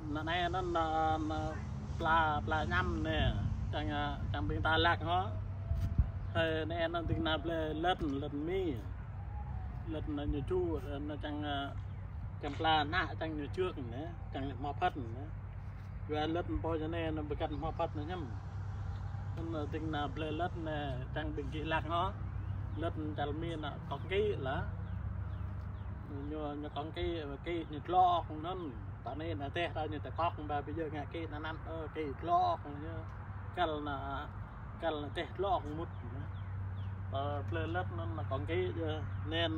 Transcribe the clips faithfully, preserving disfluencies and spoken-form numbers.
Anai anŭn, anŭn, anŭn pla, pla ñăm anai, čang, čang ƀing ta lăk hŏ. Hơi anai anŭn ding nao blơi lŏn, lŏn Mi. Lŏn anŭn ñu ču, anŭn čang, čang pla anai, čang ñu čư̆k anai, čang ñu hmâo phŏt anai. Yua lŏn pô anai, anŭn ƀu kăn hmâo phŏt anai ñăm. Anŭn ding nao blơi lŏn anai, čang ƀing gih lăk hŏ. Lŏn čal Mi anŭn kŏng kĭ lah. Ñu, ñu kŏng kĭ, kĭ ñu tlŏk anŭn. Ta anai anŭn teh ta ñu teh kŏk ba ƀu djơ̆ ngă kĭ anŭn anŭn, ơ, kĭ tlŏk ñu. Kăl anŭn, kăl anŭn teh tlŏk mŭt. Ơ, blơi lŏn anŭn kŏng kĭ yơh. Anŭn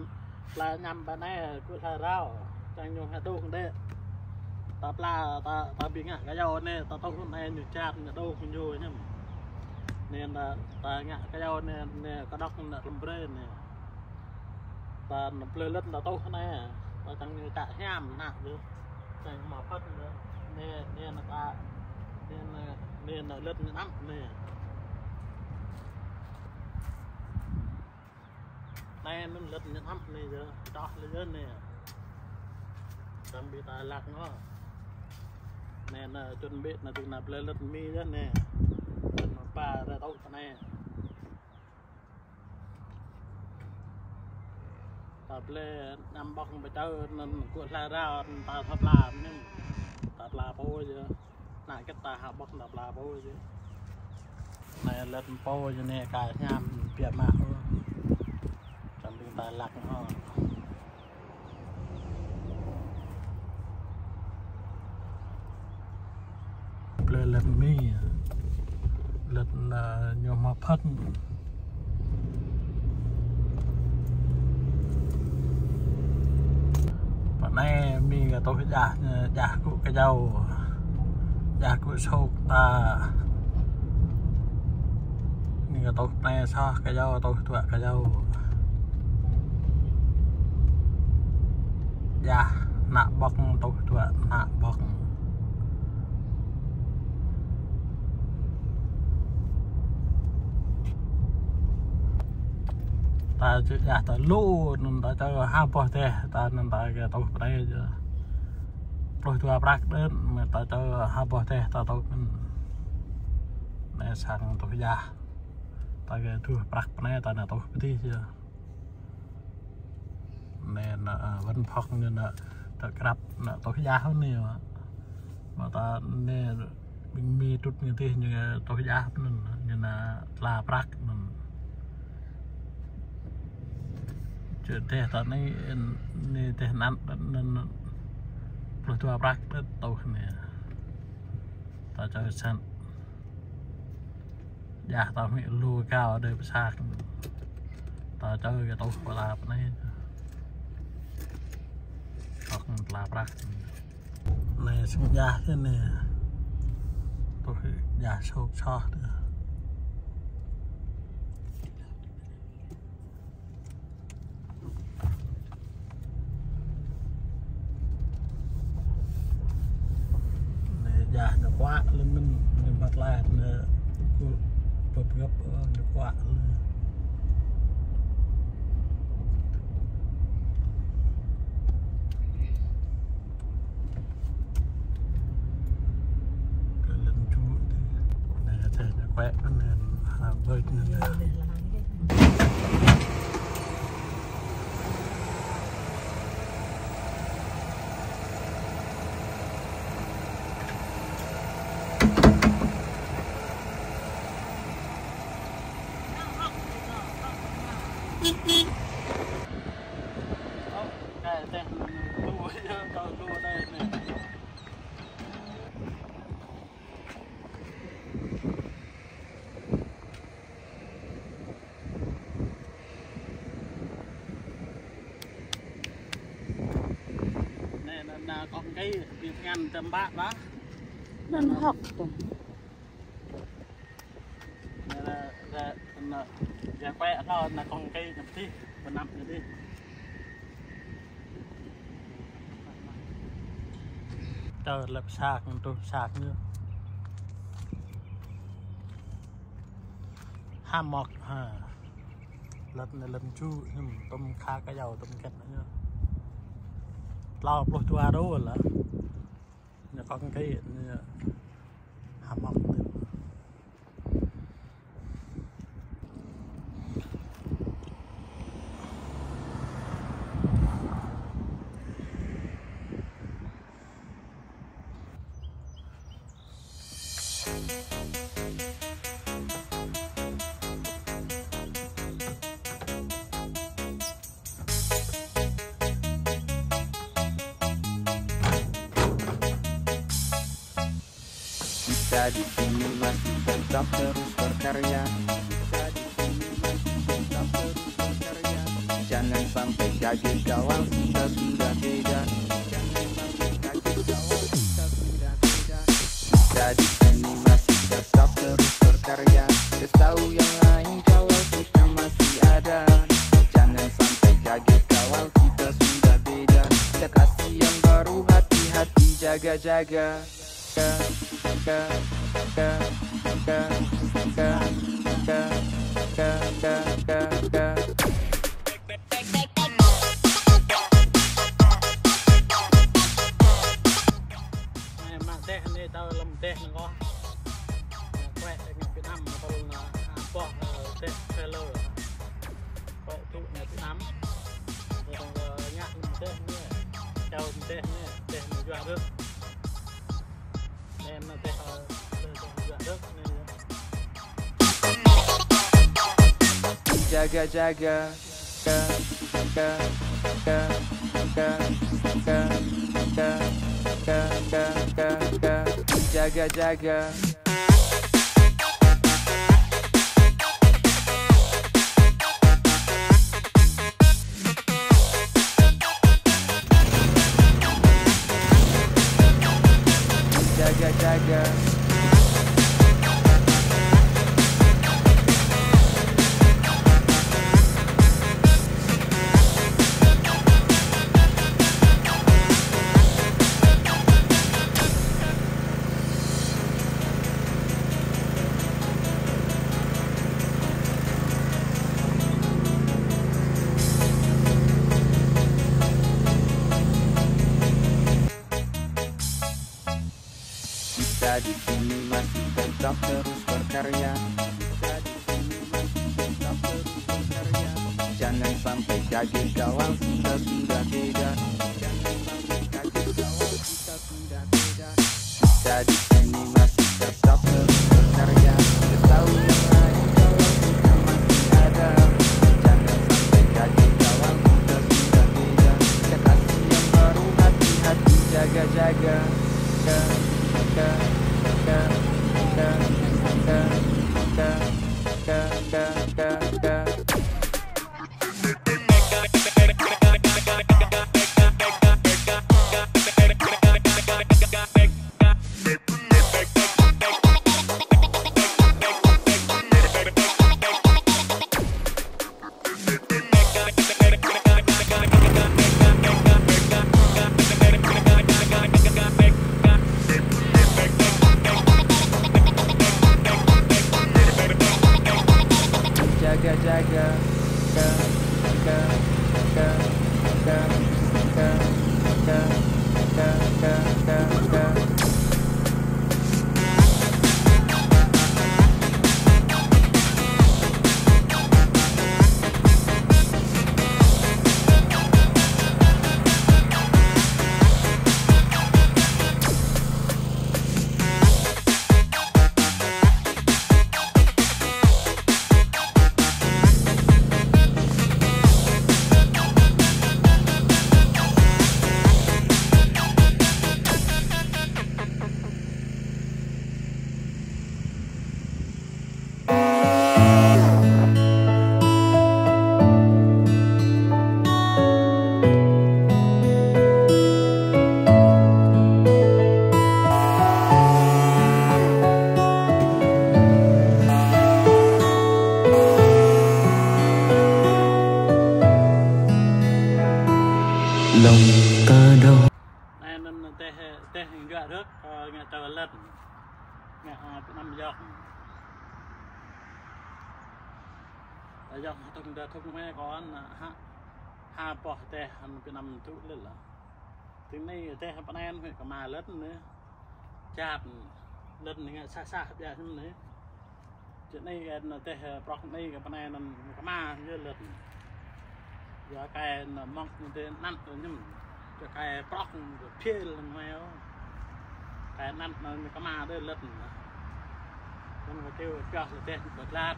pla ñăm ƀơi anai, kơ hla rao. Čang ñu hơdôm đĕ. Ta pla, ta, ta ƀing ngă kơyâo anai, ta tŏ anai ñu čăt ñu đôk ñu ñăm. Anŭn ta, ta ngă kơyâo anai, anai kơdŏk anŭn lŏm brơi anai. Ta anŭn blơi lŏn ta tŏ anai, ta čang ñu čă hiam anŭn yơh. Čang hmâo phŏt anŭn. Anai, anai anŭn ta, anai anŭn, anai anŭn lŏn ñu anăm anai. Anai anŭn lŏn ñu anăm anai yơh, čoh lĕ yơh anai. Čang ƀing ta lăk hŏ. Anai anŭn čun ƀĕ anŭn ding nao blơi lŏn Mi yơh anai. Lŏn pla rơtŭ anai. Ta blơi năm ƀŏk pơčơ anŭn kơ hla rao ta thâo pla anŭn. Ta pla pô yơh. Anai kơ ta hă ƀŏk ta pla pô yơh. Anai lŏn pô yơh anai kơ hiam biă mă. Čang ƀing ta lăk hŏ. Blơi lŏn Mi, lŏn, ơ, ñu hmâo phŏt. Pơ anai Mi kơ tŏ djah, djah kơ kơyâo, djah kơ sôk ta. Anai kơ tŏ anai soh kơyâo, tŏ tuă kơyâo. Djah ană ƀŏk tŏ tuă ană ƀŏk. Ta čư̆ djah ta lu, anŭn ta čơ ha boh teh, ta anŭn ta kơ tŏ pơ anai yơh. Pluh dua prăk đĕ, mơ̆ ta čơ ha boh teh ta tŏ anŭn. Anai sang tŏ djah. Ta kơ tŏ prăk pơ anai ta anŭn tŏ pơ adih yơh. Anai anŭn, ơ, văn phòng ñu anŭn, ta krăp anŭn tŏ djah anŭn yơh. Mơ̆ ta anai ƀing Mi trŭt ñu adih ñu tŏ djah anŭn, ñu anŭn tla prăk anŭn. Čư̆ teh ta anai, anai teh anŭn, anŭn, anŭn pluh dua prăk đĕ tŏ anai. Ta čơ săn. Djah ta hmư̆ lu kâo đơi pơsak. Ta čơ kơ tŏ pla pơ anai. Tŏ tla prăk. Anai sing djah yơh anai. Tŏ djah sôk soh đơi. Anai djah ñu kuă lĕ mơ̆n, ñu măt laih ñu kŭ pơp găp, ơ, ñu kuă lĕ. Kơ lŏn ču tih. Anai teh ñu kuă anŭn ha bơ̆t anŭn. Anai anŭn, anŭn kŏng kĭ, ƀing ngăn tơm ƀă lah. Anŭn hŏk tơm. Anŭn, anŭn, anŭn, anŭn, yang kuĕ anŭn, anŭn kŏng kĭ ñu adih, pơnăp ñu adih. Tơ lĕ pơsak, truh pơsak ñu. Ha mŏk, ha. Lŏn anai lŏn ču, hm, tŭm kha kơyâo, tŭm kĕt ñu. Tlâo pluh dua đô lah. Ñu Kong kê ñu hmâo mơ̆n. Kita di sini masih tetap terus berkarya. Kita di sini masih tetap terus berkarya. Jangan sampai kaget kawal kita sudah beda. Jangan sampai kaget kawal kita sudah beda. Kita di sini masih tetap terus berkarya. Kasih tahu yang lain kalau kita masih ada. Jangan sampai kaget kawal kita sudah beda. Kekasih yang baru hati-hati jaga-jaga. Anai mă dêh anai tơl lăm dêh anai kâo. Kuĕ ngă Việt Nam tơl anai, a, boh, ơ, dêh trailer. Kuĕ tŭ ngă Việt Nam. Anai tơl ngă lăm dêh anai. Čao lăm dêh anai, dêh anai juă rơ̆k. Anai mă dêh, ơ, dêh, dêh juă rơ̆k anai. Jaga, jaga. Jaga, jaga. Jaga, jaga. Kita di sini masih tetap terus berkarya. Kita di sini masih tetap terus berkarya. Jangan sampai kaget kawal kita sudah beda. Jangan sampai kaget kawal kita sudah beda. Kita di sini masih tetap terus berkarya. Kasih tahu yang lain kalau kita masih ada. Jangan sampai kaget kawal kita sudah beda. Kekasih yang baru hati-hati jaga-jaga. Jaga, jaga. Lông ta đâu. Anai anŭn dêh, dêh juă rơ̆k, ơ, ngă čar lĕ. Ngă, ơ, Việt Nam yŏk. Yŏk hơtŭk đa thŭk mĕ kơ anŭn, ha, ha boh dêh anŭn Việt Nam tŭ lĕ lah. Tui anai dêh pơanăn huĭ kơ mă lĕ anai. Čap, lŏn anai ngă sah sah biă hiư̆m anai. Čơ anai kơ anŭn teh prŏk anai kơ pơ anai anŭn kơma yơh lŏn. Yua kơ anŭn mơ̆ng anŭn teh anăn tơ hiư̆m. Čơ kơ prŏk anŭn phiel anŭn hmai ôh. Kơ anăn anŭn kơma đơi lŏn. Anŭn kơ kơyâo pioh lŏn teh kơ glat.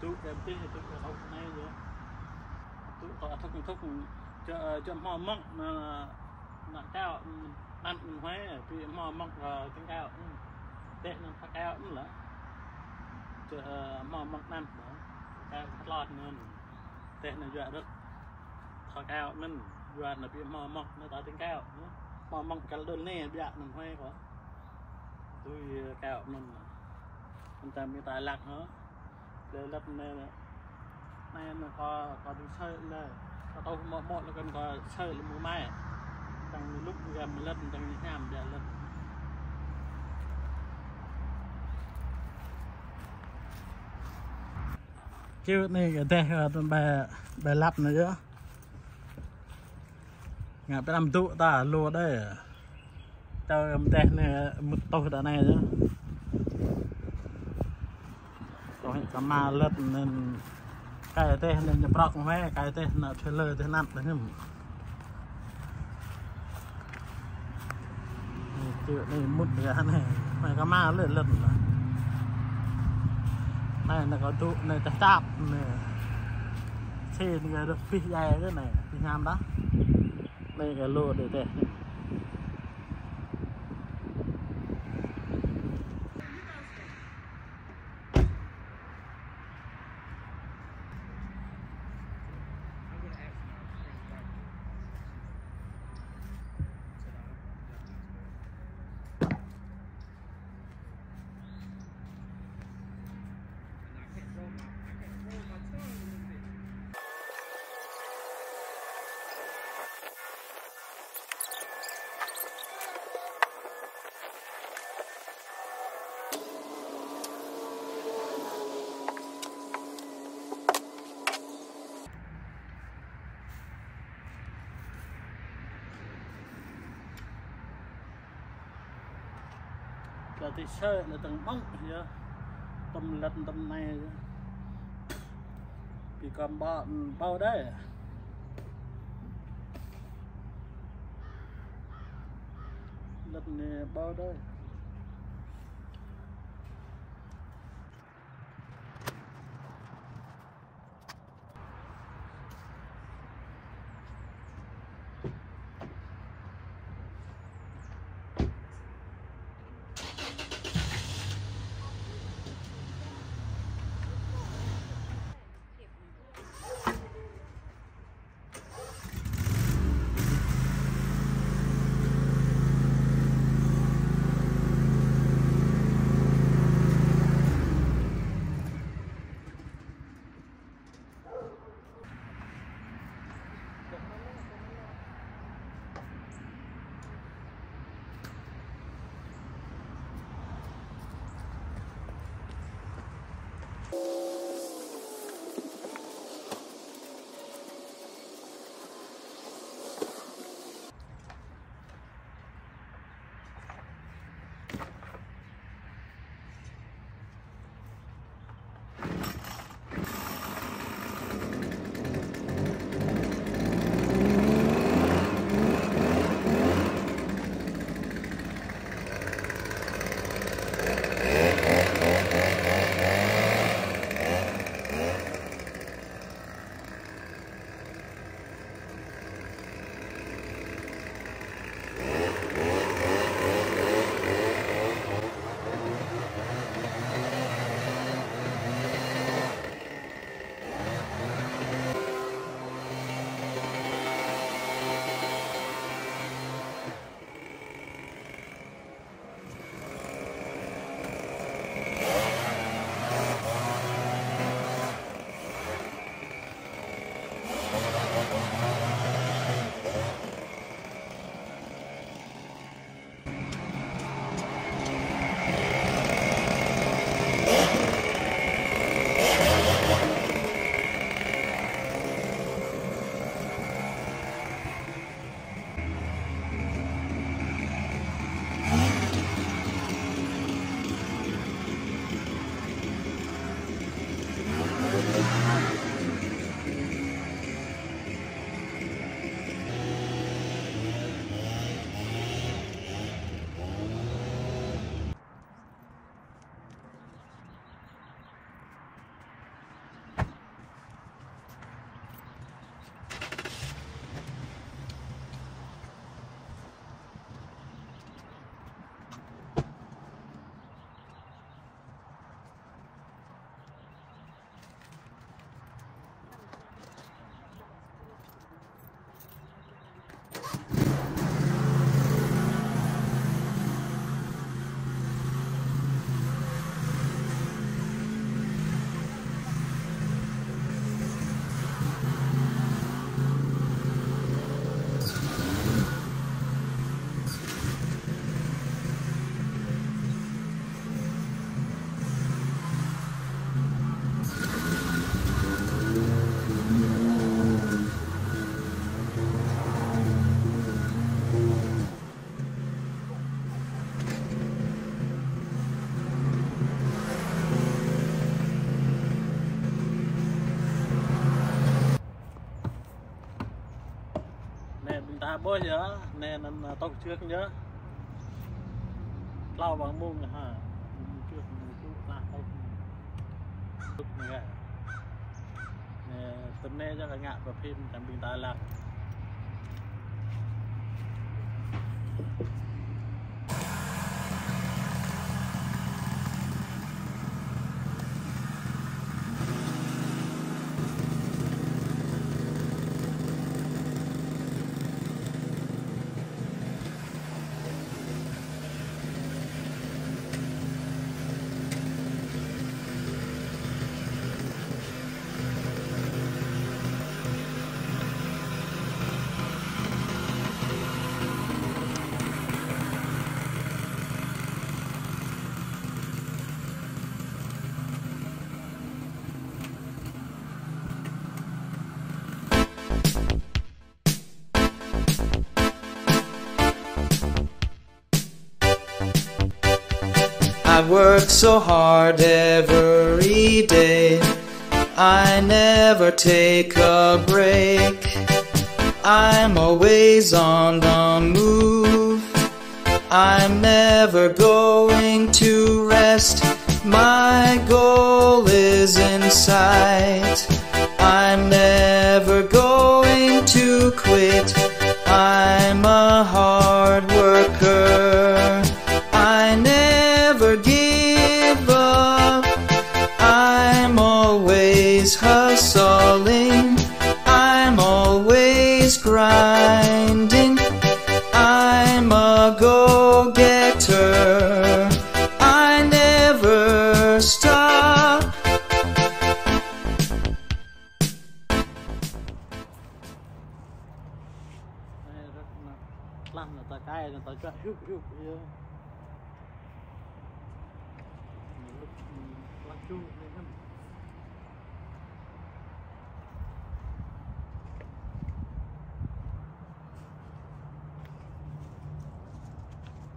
Tŭ kơ teh tŭ kơ tŭ anai yơh. Tŭ kơ thŭk thŭk čơ, čơ hmâo mơ̆ng anŭn. Anăn kơyâo, anăn anŭn hmai, ƀu hmâo mơ̆ng kơ tĭng kơyâo. Teh anŭn thâo kơyâo anŭn lĕ. Čơ, ơ, hmâo mơ̆ng anăn lĕ. Kơyâo kơ tlot anŭn. Teh anŭn yua rơ̆k. Thâo kơyâo anŭn, yua anŭn ƀu hmâo mơ̆ng anŭn ta tĭng kơyâo. Hmâo mơ̆ng kơ đôl anai biă anŭn hmai kơ. Tui kơyâo anŭn. Anŭn ta mĭ ta lăk hă. Lĕ lăp anai, anai anŭn kơ, kơ tĭng sơi lĕ. Kơ tơ̆ mơ̆ mơ̆ lĕ kăn kơ sơi lĕ mơ̆ mai. Tăng lŭk gam lĕ tăng hiam biă lĕ. Kơyâo anai kơ teh kơ tơ̆ ƀai, ƀai lăp anai yơh. Ngă pơđăm dŭ ta lu đơi. Tơ mơ̆ teh anai mŭt tŏh ta anai yơh. Tŏh kơma lŏn anŭn kơ teh anŭn ñu prŏk hmai, kơ teh anŭn trailer teh anŭn teh hiư̆m. Kơyâo anai mŭt kơ anai. Hmai kơma lĕ lŏn anŭn. Anai anŭn kơ dŭ anai teh čap anŭn. Sĭ anŭn kơ dŏ pih jai kơ anai, pih hiam đah. Anai kơ lu đơi teh. Kơ tih sơi anŭn tơ̆ng ƀơ̆ng yơh. Tơ̆m lŏn tơ̆m anai yơh. Pi kơ̆m ƀă ƀâo đơi. Lŏn anai ƀâo đơi. Ôi yơh, anai anŭn, ơ, tŏk čư̆k yơh. Tlâo ƀăng mông yơh hă. Mông čư̆k, mông čư̆k, tlâo tŏk. Tŏk anai. Anai, tơm anai yơh kơ ngă pơ phim čang ƀing ta lăng. I work so hard every day. I never take a break. I'm always on the move. I'm never going to rest. My goal is in sight. I'm never going to quit. I'm a hard worker. I never give up. I'm always hustling. I'm always grinding. I'm a go-getter. I never stop. Lăn nó ta cái, nó ta chuă húp húp yơh. Lăn chu anai hăm.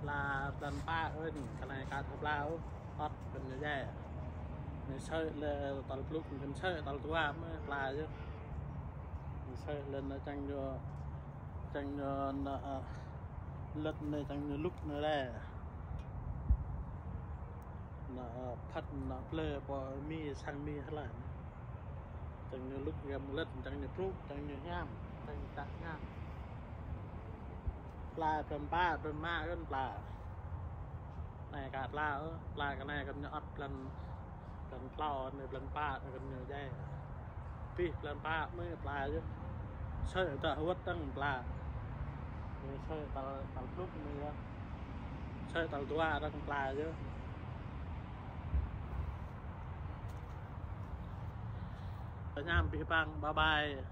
Pla blan pă ơi, kơ anai ka thâo pla ôh, ăt kơ ñu djai. Ñu sơi lĕ tal pluk, ñu sơi tal dua mơ̆ pla yơh. Ñu sơi lĕ ñu čang ñu, čang ñu, ñu, ơ, lĕ ñu čang ñu lŭk ñu lĕ. Ñu, ơ, phăt ñu plơi pơ mi sang mi hlơi. Čang ñu lŭk găm lĕ, čang ñu pluk, čang ñu hiam, čang ñu čă hiam. Pla blan pă, blan mă kơ pla. Anai ka pla ôh, pla kơ anai kơ ñu ăt blan, blan tlâo, anai blan pă, anai kơ ñu djai. Pih blan pă mơ̆ pla yơh. Sơi ta hơwơ̆t tăng pla. Anai sơi tal, tal pluk anai yơh. Sơi tal dua tăng pla yơh. Tơña pih păng, bye bye.